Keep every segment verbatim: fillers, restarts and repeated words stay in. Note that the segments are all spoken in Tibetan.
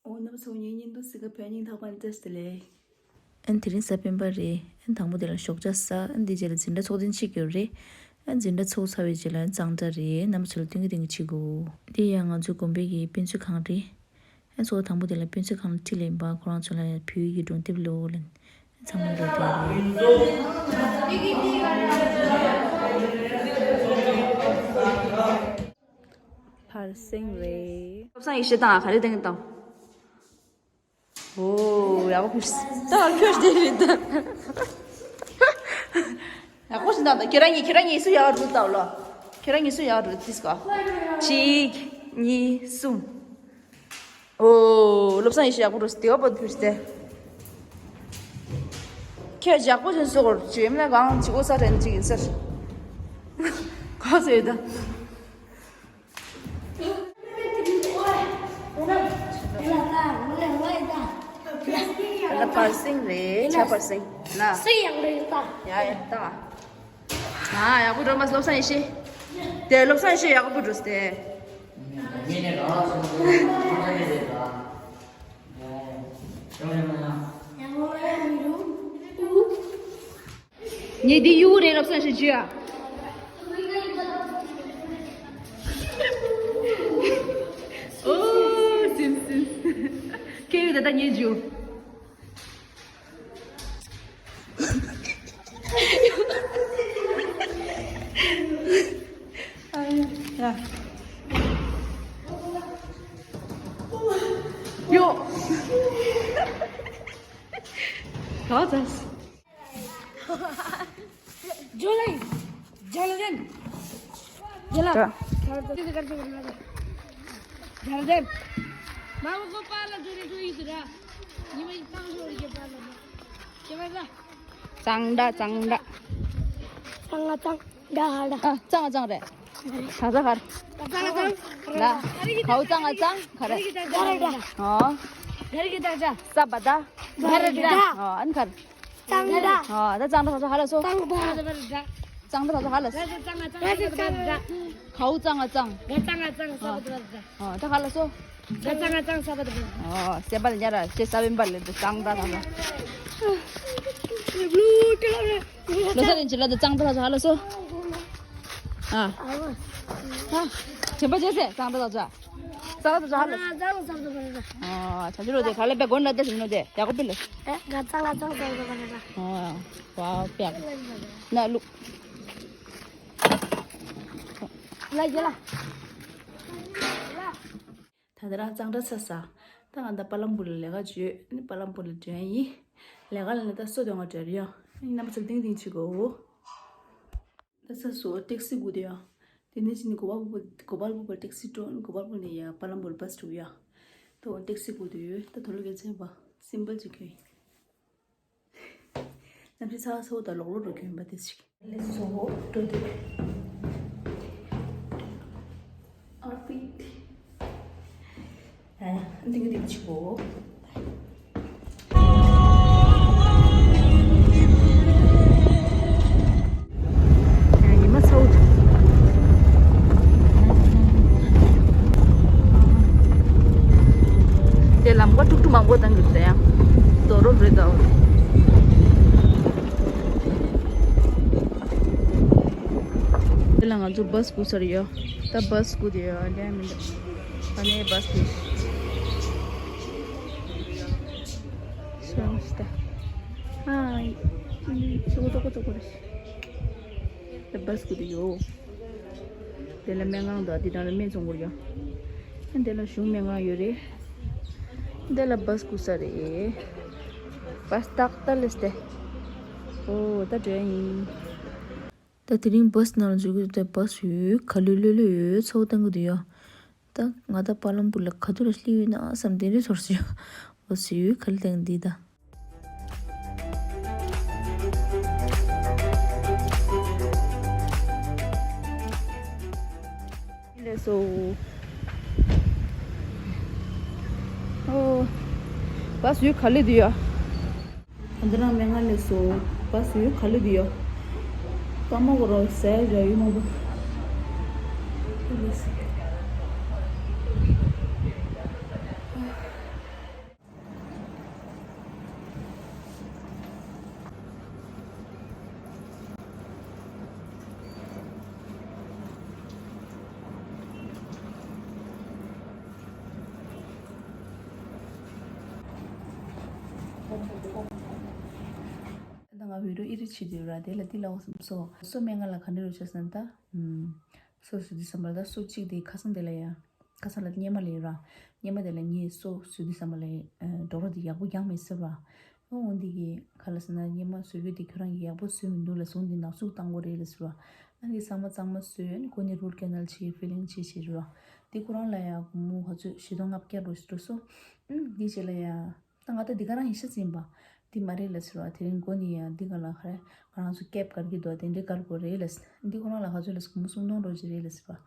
ཨོ་རྣམ་པ་ཚོ་ངའི་བརྙན་ཐུང་གཟིགས་ཀ་ཕེབས་སྙིང་ཐག་པ་ནས་བཀྲ་ཤིས་བདེ་ལེགས། ཨན་དེ་རིང་གཟའ་སྤེན་པ་རེད། ཨན་དང་པོ་དེ་ལ་ཞོགས་ཇ་ཟ། ཨན་དེ་རྗེས་ལ་འཛིན་གྲྭ་ཚོགས་ཐེངས་གཅིག་ཡོད་རེད། ཨན་འཛིན་གྲྭ་ཚོགས་ཚར་བའི་རྗེས་ལ་ཨན་གཙང་སྦྲ་རེད། རྣམ་པ་ཚོ་ལ་སྟོན་གི་སྟོན་གི་བྱེད་དགོས། འདི་ཡང་ང་ཚོའི་དགོན་པའི་གི་དཔེ་མཛོད་ཁང་རེད། ཨན་ཚོགས་དང་པོ་དེ་ལ་དཔེ་མཛོད་ཁང་ལ་ཁྲིད་ལེན་པ་ཁོ་རང་ཚོ་ལ་བོད་ཡིག་གི་སྒྲུང་དེབ་ལོ་ལེན། ཨན་ཚང་མ་འགྲོ་དེ་རེད། ཕར་སེང་རེད། བློ་བཟང་ཡེ་ཤེས་དང་ག་རེ་བསྟན་གི་དང་། ཨོ་ཡག་པོ་ཕུལ། ད་ཁྱོད་དེ་རེད་ད། ཡག་པོ་ཞིག་འདུག་ད་ཁྱེད་རང་གཉིས་ཁྱེད་རང་གཉིས་སུ་ཡག་རུ་ལྟ་ལོ། ཁྱེད་རང་གཉིས་སུ་ཡག་རུ་ལྟ་གོ། གཅིག་གཉིས་གསུམ། ཨོ་བློ་བཟང་ཡེ་ཤེས་ཡག་པོ་རུ་དེ་བ་པོ་ཕུལ་ཏེ། ཁྱེད་ཡག་པོ་ཞིག་བཟོ་གོ་བྱུས་མེད་གང་བྱེད་གོ་ས་དྲན་ཅིག་ཡིན་ཟེར། ག་ཚོད་ཡོད་ད། ད་བར་སེང་རེད་ཆ་བར་སེང་ན། སེང་ཡག་རེད་ད། ཡ་ཡ་ད། ཨ་ཡག་པོ་འགྲོ་མ་བློ་བཟང་ཡེ་ཤེས། དེ་བློ་བཟང་ཡེ་ཤེས་ཡག་པོ་འགྲོ་སྟེ། ངས་འདི་གཡུག་རེད་ལབ་སོང་ཞེས་བརྗོད་ཨ། ཨོ་སིམ་སིམ། ཁྱེད་ཡུག་ད་ལྟ་ངས་བརྗོད། ཡོ། ག་ཚ། ཇོ་ལེ། ཇོ་ལེ་རེན། ཇོ་ལ། ཇོ་ལེ་རེན། མ་མོ་ཀོ་པ་ལ་ཇོ་ལེ་ཇོ་ཡི་དུ་ར། ཉི་མ་ཡི་ཏང་ཇོ་ཡི་པ་ལ་མ། ཇོ་ལེ་ར། གཙང་སྦྲ་གཙང་སྦྲ། གཙང་ང་གཙང་སྦྲ་ཧ་ར། ཨ་གཙང་གཙང་རེད། ད་ཚ་ཧར། གཙང་གཙང་། ལ། གའུ་གཙང་ང་གཙང་ག་རེ། ག་རེ་ག་ཨོ། ག་རེ་ག་ད་ཅ། ས་བ་ད། ག་རེ་ད། ཨོ་ཨན་གར། གཙང་སྦྲ། ཨོ་ད་གཙང་སྦྲ་ད་ཚ་ཧ་ལ་སོ། གཙང་སྦྲ། གཙང་སྦྲ་ད་ཚ་ཧ་ལ་སོ། གཙང་སྦྲ། གཙང་སྦྲ། གའུ་གཙང་ང་གཙང་། ག་གཙང་ང་གཙང་ས་བ་ད། ཨོ་ད་ཧ་ལ་སོ། ག་གཙང་ང་གཙང་ས་བ་ད། ཨོ་སེ་བ་ལ་ཉ་ར་ཅེ་ས་བེན་བ་ལ་གཙང་སྦྲ་ད་ཚ། བློ་བཟང་ཡེ་ཤེས་ལ་དེ་གཙང་སྦྲ་ལ་ཧ་ལ་སོ། ཨ། ཨ། ཆེན་པོ་བྱས་སེ་གཙང་སྦྲ་ལ་ཧ་ལ་སོ། གཙང་སྦྲ་ལ་ཧ་ལ་སོ། ཨ། ཆ་ཆི་རོ་དེ་ག་ལེ་པེ་གོན་ལ་དེ་ཞིག་ནོ་དེ་ཡག་པོ་པི་ལ། ཨ། ཝའོ་པེ། ན་ལུ། ལ་ཡ་ལ། ད་ལྟ་རང་གཙང་སྦྲ་ཚར་ས། ད་ང་ད་པ་ལམ་པུར་ལ་ལས་ཀ་བྱོས། ཨ་ནི་པ་ལམ་པུར་ལ་འགྲོ་ཡ་ཡིན། ལས་ཀ་ལ་ནི་ད་སོ་དོན་ང་འགྲོ་རེད་ཡ། ཨ་ནི་རྣམ་པ་ཚོ་ཏིང་ཏིང་བྱེད་དགོས། ད་ས་སོ་ཏེག་སི་སྒུག་དེ་ཡ། དེ་ནས་ཕྱིན་ནས་གོ་པལ་པུར་གོ་པལ་པུར་ཏེག་སི་འགྲོ། གོ་པལ་པུར་ནས་ཡ་པ་ལམ་པུར་བྷ་སི་འགྲོ་ཡ། ད་འོ་ཏེག་སི་སྒུག་དེ་ཡོད། ད་དོ་ལོ་གལ་ཆེན་པ་སིམ་པལ་ཅིག་གི། གནམ་གཤིས་ཚ་བ་ཚ་བོ་དང་ལོག་ལོག་འགྲོ་གི་ཡིན་པ་དེ་ཞིག་ལས་སོ་འགྲོ་དུས། ཨར་པིད། ཨ་འདི་གི་འདི་གི་ཆུ་བོ། ཉི་མ་ཚ་བོ་འདུག་དེ་ལམ་ཀ་ཀྲུག་ཀྲུག་མང་པོ་བཏང་གི་འདུག་ཡང་རྡོ་རོ་རེད་དོ། དེ་ལ་ང་ཚོ་བྷ་སི་སྒུག་ས་རེད་ཡོད། ད་བྷ་སི་སྒུག་དེ་ཡོད་ལན་མི་འདུག་ཨ་ནེ་བྷ་སི་དེ། ཤོང་སྟེ། ཨ། ཅོ་ཏོ་ཀོ་ཏོ་ཀོ་རེད། ད་བྷ་སི་སྒུག་དེ་ཡོད། དེ་ལ་སྨན་ཁང་དང་དེ་དང་ལ་སྨན་བཙོང་དགོས་ཡོད། དེ་ལ་གཞུང་སྨན་ཁང་ཡོད་རེད། དེ་ལ་བྷ་སི་སྒུག་ས་རེད། བྷ་སི་ཏག་ཏག་ལས་ཏེ། ཨོ་ད་འགྲོ་ཡ་ཡིན། ད་དེ་རིང་བྷ་སི་ནང་ལ་འཛུལ་གྱི་འདུག་ད་བྷ་སི་ཡོད་ག་ལོད་ལོད་ལོད་ཡོད་ཚ་བོ་བཏང་གི་འདུག་ཡ། ད་ང་ད་པ་ལམ་པུར་ལ་ག་དུས་ལ་སླེབས་ཡོད་ན་བསམ་དེ་འདྲའི་ཚོར་སོང་ཡ། བྷ་སི་ཡོད་ག་ལོད་བཏང་གི་འདུག་ད། ལས་སོ། ཨོ། བྷ་སི་ཡོད་ག་ལོད་འདུག་ཡ། ཨ་འདི་རང་མེ་ང་ལས་སོ། བྷ་སི་ཡོད་ག་ལོད་འདུག་ཡ། ཀ་མ་གོ་རོ་ཟེར་ཡ་ཡོད་མང་པོ། ད་ང་བི་ཌི་ཡོ་ཨེ་ཌིཊ་བྱེད་དུས་ར། དེ་ལ་འདི་ལབ་དགོས་བསམ་སོང་། སོ་སྨན་ཁང་ལ་ག་འདྲ་རེད་བྱས་ཟེར་ན། ད་ཨམ། སོ་བཟོས་དུས་ཙམ་པ་ལ། ད་སོ་གཅིག་དེ་ཁ་སང་དེ་ལ་ཡ། ཁ་སང་ལ་སྔོན་མ་ལ་ཡོད་ར། སྔོན་མ་དེ་ལ་ངས་སོ་བཟོས་དུས་ཙམ་པ་ལ་ཨ། ཌོག་ཊར་དེ་ཡག་པོ་རྒྱག་མེད་ཟེར་བ། ཨོ་འདི་གི་ག་ལབ་ཟེར་ན། སྔོན་མ་བཟོས་རྒྱུ་དེ་ཁྱོད་རང་གིས་ཡག་པོ་བཟོས་མི་འདུག་ལབ་སོང་། འདི་ནག་འཛུགས་བཏང་དགོས་རེད་ལབ་ཟེར་བ། ཨ་འདི་གཙང་མ་གཙང་མ་བཟོས། ཨ་ནི་མགོ་ནས་རུཊ་ཀེ་ནལ་བྱས། ཕི་ལིང་བྱས་བྱས་རེད་བ། འདི་ཁོ་རང་ལ་ཡ་སྒོར་མོ་ག་ཚོད། བཞི་སྟོང་ལྔ་བརྒྱ་འགྲོ་ཞིག་འགྲོ་སོང་། ཨུམ། འདི་རྗེས་ལ་ཡ། ད་ང་ད་འདི་ག་རང་ཡིན་ཤ་ཟིན་པ། འདི་མ་རེད་ལབ་ཟེར་བ། དེ་རིང་མགོ་ནས་ཡ་འདི་ག་ལ་ག་རེ། ང་རང་ཚོ་ཀེབ་དཀར་གྱི་འདུག་དེ་འདྲའི་དཀར་དགོས་རེད་ལབ་ཟེར། འདི་ཁོ་རང་ལ་ག་ཚོད་ལབ་ཟེར། སྒོར་མོ་སུམ་སྟོང་འགྲོ་གི་རེད་ལབ་ཟེར་བ།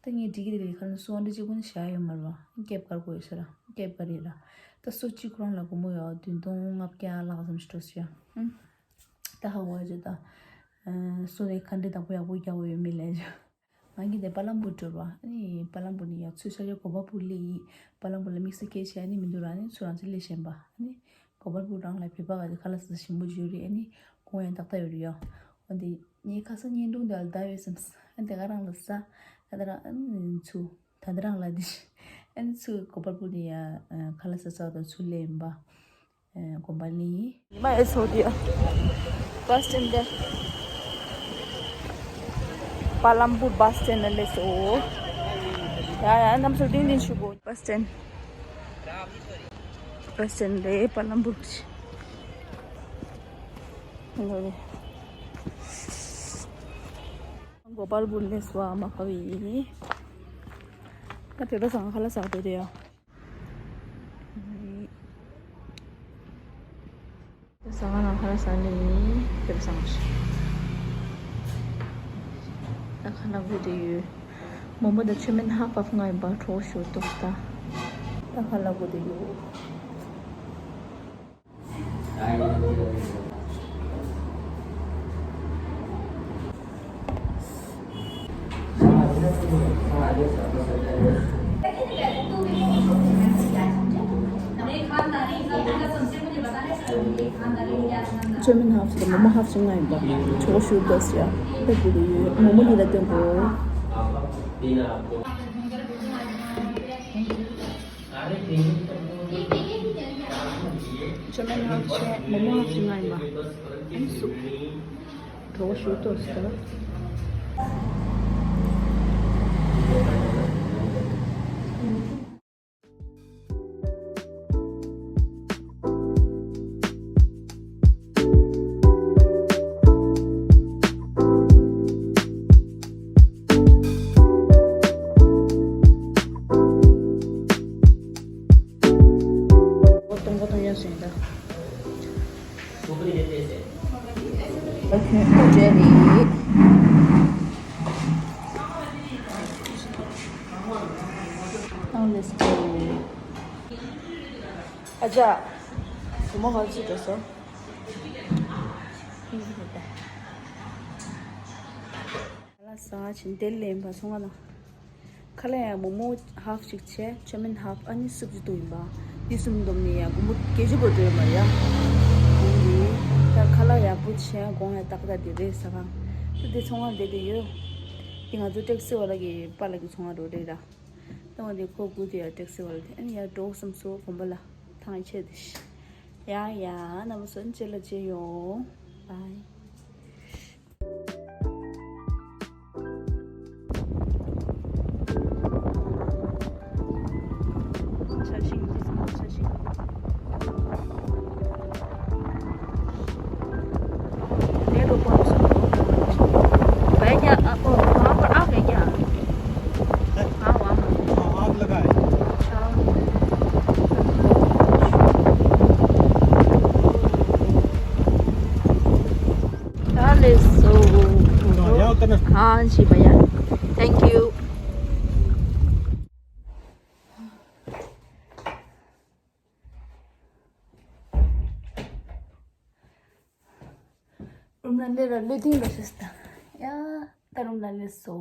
ད་ངས་འགྲིག་གི་རེད། ཁ་ནས་སུ་ཨ་འདྲ་གཅིག་པུ་ནི་བཞག་ཡོད་མ་རེད་བ། ཀེབ་དཀར་དགོས་ཡོད་ས་ར། ཀེབ་དཀར་རེད་ར། ད་སོ་གཅིག་ཁོ་རང་ལ་སྒོར་མོ་ཡ་བདུན་སྟོང་ལྔ་བརྒྱ་ལྷག་ཙམ་ཞིག་འགྲོ་ཟེར་ཡ། ཨུམ། ད་ཧ་གོ་ཡ་ཅིག་ད། ཨ། སོ་དེ་ཁ་འདྲ་དག་པོ་ཡག་པོ་རྒྱག་དགོས་ཡོད་མེད་ལབ་ཡ་ཅིག། ང་གཉིས་དེ་པ་ལམ་པུར་འགྲོ་བ། ཨ་ནི་པ་ལམ་པུར་ནས་ཡ་ཚུར་ཤར་ཡ་གོ་པལ་པུར་སླེབས་ཡིན། པ་ལམ་པུར་ལ་དམིགས་བསལ་སྐད་ཆ་ཨ་ནི་མི་འདུག་ར། ཨ་ནི་ཚུར་རང་ཚོ་སླེབས་བཞིན་པ། ཨ་ནི་གོ་པལ་པུར་རང་ལ་བོད་པ་ག་དེ་ཁ་ལག་ཟ་ཞིམ་པོ་ཅིག་ཡོད་རེད། ཨ་ནི་གོང་ཡང་ཏག་ཏག་ཡོད་རེད་ཡ། འོ་དེ་ངས་ཁ་སང་བརྙན་ཐུང་དེ་ལ་བལྟས་ཡོད་བསམ། ཨ་དེ་ག་རང་ལ་ཟ། ད་དེ་རང་ཨ་ནི་ཚུར་ད་དེ་རང་ལ་དེ། ཨ་ནི་ཚུར་གོ་པལ་པུར་ནས་ཡ་ཁ་ལག་ཟ་ཚར་དང་ཚུར་སླེབས་ཡིན་པ། ཨེ། གོམ་པ་ལི། ཉི་མ་ཨེ་ཚོགས་དུས། བྷ་སི་སི་ཊེན་དེ། པ་ལམ་པུར་བྷ་སི་སི་ཊེན་ལ་སླེབས་སོང་། ཡ་ཡ། རྣམ་པ་ཚོ་ཏིང་ཏིང་ཞུ་གོ། བྷ་སི་སི་ཊེན། བྷ་སི་སི་ཊེན་རེད། པ་ལམ་པུར་གྱི། ལོ་རེད། གོ་པལ་པུར་སླེབས་སོང་། མ་ཁ་བའི། ད་བོད་པ་ཚང་ཁ་ལག་ཟ་འགྲོ་དེ་ཡ། ཟ་ཁང་ནང་ཁ་ལག་ཟ་ནི་ཡིན། དེ་བསམ་ཤེས། ད་ཁ་ལག་དགོས་དེ་ཡོད། མོག་མོག་དང་ཆོས་སྨན་ཧ་པབ་ང་ཡིན་པ། གྲོགས་ཞུ་ཏོག་ད། ད་ཁ་ལག་དགོས་དེ་ཡོད། ཆོས་སྨན་ཧབ་ཟེར་མོག་མོག་ཧབ་ཟེར་ང་ཡིན་པ། གྲོགས་ཞུ་དོ་ཟེར་ཡ། ད་དགོས་དེ་ཡོད། མོག་མོག་འདི་ལ་སྟོན་དགོས། ཆོས་སྨན་ཧབ་བྱས། མོག་མོག་ཧབ་བྱས་ང་ཡིན་པ། ཨ་ནི་སུབ། གྲོགས་ཞུ་ཏོ་ཟེར། གཏོང་གོ་གཏོང་ཡ་ཟིན་ད། ཨོ་ཁེ། ཨོ་ཇེ་རེད། Now let's go. ཨ་ཅག། བུ་མོ་ག་ཚོད་འགྲོ་སོང་། ལ་ཟ་ཕྱིན་དེ་ལེན་པ་སོང་ང་ན། ཁ་ལག་ཡང་མོག་མོག་ཧབ་ཅིག་བྱས། ཆོས་སྨན་ཧབ། ཨ་ནི་སུབ་ཅིག་བཏུང་ཡིན་པ། འདི་གསུམ་བསྡོམས་ནས་ཡང་སྒོར་མོ་བརྒྱད་ཅུ་བར་དུ་ཡོད་མ་རེད་ཡ། འདི་ད་ཁ་ལག་ཡག་པོ་བྱས། གོང་ཡང་ཏག་ཏག་དེ་རེད་ཟ་ཁང་། ད་དེ་ཚོང་ཁང་བསྡད་དེ་ཡོད། འདི་ང་ཚོ་ཊེག་སི་ཝ་ལ་གི་པཱ་ལགས་ཀྱི་ཚོང་ཁང་རོ་རེད་ར། ད་འོ་དེ་ཁོ་སྒུག་དེ་ཡ་ཊེག་སི་ཝ་ལ་དེ། ཨ་ནི་ཡར་འགྲོ་བསམ་སོང་། གོམ་པ་ལ་ཐང་ཆད་དེ། ཡ་ཡ། རྣམ་པ་ཚོ་རྗེས་ལ་མཇལ་ཡོང་། བའི། Thank you. རུམ་ལ་སླེབས་ར་ལུས་ཏིང་ལོ་ཤེས་ད། ཡ། ད་རུམ་ལ་སླེབས་སོ།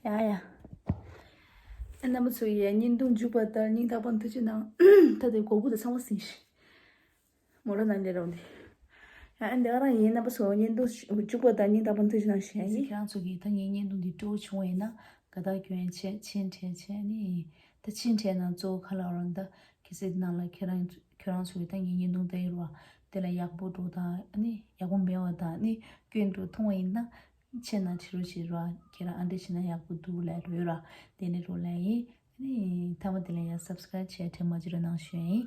ཡ་ཡ། ཨ་རྣམ་པ་ཚོ་ཡ། བརྙན་ཐུང་མཇུག་པ་ལྟར་སྙིང་ཐག་པ་ཐུགས་རྗེ་གནང་། ད་དེ་གོ་བུ་དང་ཚང་མ་ཟིན་ཤི། མོ་ར་ནང་ལས་རོགས་འདི། ཡ། ཨ་འདི་ག་རང་ཡིན། རྣམ་པ་ཚོ་བརྙན་ཐུང་མཇུག་པ་ལྟར་སྙིང་ཐག་པ་ཐུགས་རྗེ་གནང་ཞུ་ཡ་ཡིན། ཁྱེད་རང་ཚོ་གིས་ད་ངའི་བརྙན་ཐུང་འདི་སྤྲོ་བོ་བྱུང་བ་ཡིན་ན། དགའ་རྟགས་སྐྱོན་བྱས། མཆན་འཕྲད་བྱས་ནི། ད་མཆན་འཕྲད་ན་གཙོ་བོ་ག་ལ་རང་ད་གལ་སྲིད་ནང་ལ་ཁྱེད་རང་ ཁྱོད་རང་ཚོ་གི་ད་ངའི་བརྙན་ཐུང་ལྟ་ཡི་རོ། དེ་ལ་ཡག་པོ་འགྲོ་དང་ཨ་ནི་ཡག་པོ་མེད་པ་དང་ཨ་ནི་སྐྱོན་འགྲོ་མཐོང་བ་ཡིན་ན་ཆེ་ན་ཁྲི་རོ་ཞིག་རོ། ཁྱེད་རང་ཨ་འདྲ་བྱས་ན་ཡག་པོ་འདུག་ལབ་རོ་ར། དེ་ནི་རོ་ལ་ཡིན། ཨ་ནི་ཐ་མ་དེ་ལ་ཡང་subscribe་བྱས་དྲན་མ་བརྗེད་རོགས་གནང་ཞུ་ཡིན།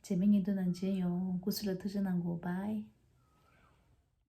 རྗེས་མའི་བརྙན་ཐུང་ནང་མཇལ་ཡོང་། སྐུ་གཟུགས་ལ་ཐུགས་ཆེ་གནང་གོ bye།